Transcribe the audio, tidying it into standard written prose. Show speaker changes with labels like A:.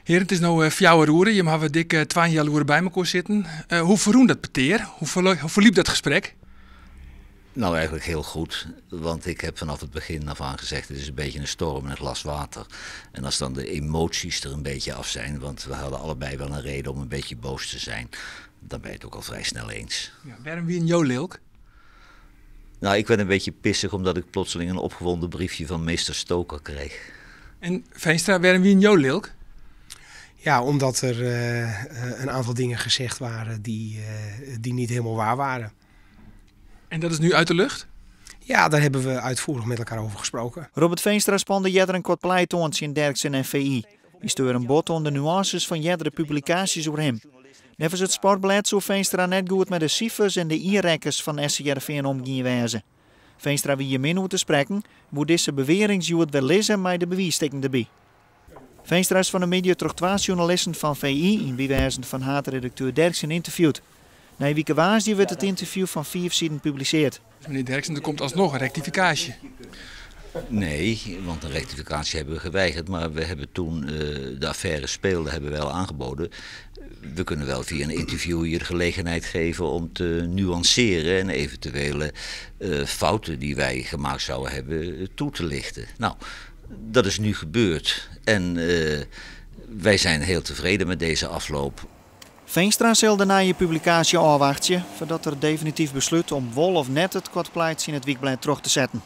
A: Hearen, it is no fjouwer oere. Jim hawwe dik twaenheal oere by mekoar sitten. Hoe ferrûn dat petear? Hoe ferliep dat gesprek?
B: Nou, eigenlijk heel goed. Want ik heb vanaf het begin af aan gezegd, het is een beetje een storm in een glas water. En als dan de emoties er een beetje af zijn, want we hadden allebei wel een reden om een beetje boos te zijn, dan ben je het ook al vrij snel eens.
A: Ja, wêrom wienen jo lilk?
B: Nou, ik werd een beetje pissig omdat ik plotseling een opgewonden briefje van meester Stoker kreeg.
A: En Veenstra, wêrom wienen jo lilk?
C: Ja, omdat er een aantal dingen gezegd waren die niet helemaal waar waren.
A: En dat is nu uit de lucht?
C: Ja, daar hebben we uitvoerig met elkaar over gesproken.
D: Robert Veenstra spande earder in koart pleit oan tsjin Derksen en VI. Hy steure him bot oan de nuances fan eardere publikaasjes oer him. Neffens it sportblêd soe Veenstra net goed mei de sifers en de jierrekkens fan SC Hearrenfean omgien wêze. Veenstra wie hjir min oer te sprekken, woe dizze bewearings hjoed werlizze mei de bewiisstikken derby. Veenstra is fan 'e middei troch twa sjoernalisten fan VI yn bywêzen fan haadredakteur Derksen ynterviewd. Nije wike woansdei wurdt it ynterview fan fiif siden publisearre.
A: Menear Derksen, der komt asnoch in rektifikaasje.
B: Nee, want een rectificatie hebben we geweigerd. Maar we hebben toen de affaire speelde, hebben we wel aangeboden. We kunnen wel via een interview hier de gelegenheid geven om te nuanceren en eventuele fouten die wij gemaakt zouden hebben toe te lichten. Nou, dat is nu gebeurd en wij zijn heel tevreden met deze afloop.
D: Veenstra sil de nije publikaasje ôfwachtsje foardat er definityf beslút om wol of net it koart pleit yn it wykblêd troch te setten.